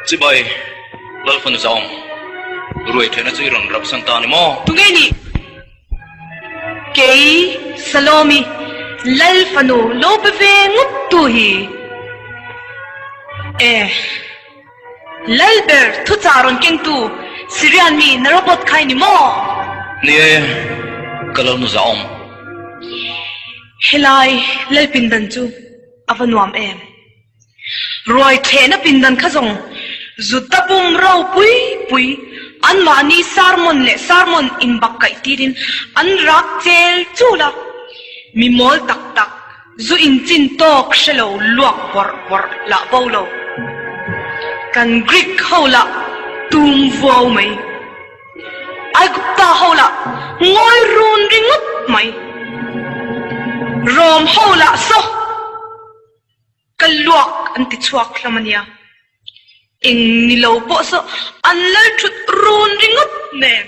Chibai, Lalfanu Zaawm, ruai thehna chu i rawn rapsan ta a ni maw? Tunge nih? Kei Salomi, Lalfanu lo be ve ngawt tu hi. E, Lalber thuchah rawn kengtu Syrian mi Narobot kha i ni maw? Ni e, ka Lalnu Zaawm. Helai Lalpindan chu a va nuam em? Ruai thlehna pindan kha zawng Juda pum ropui pui anmahni sermon leh sermon inbak kaih tirin an rak chel chul a, mi mawl tak tak zu inchin tawk hre lo luak bawrh bawrh lah bo lo. Kan Greek ho lah tum vuau mai. Aigupta ho lah ngawi run ringawt mai. Rom ho lah saw. Ka luak an ti chhuak hlawm a nia. Eng ni lo pawh saw an lal thut run ringawt nen.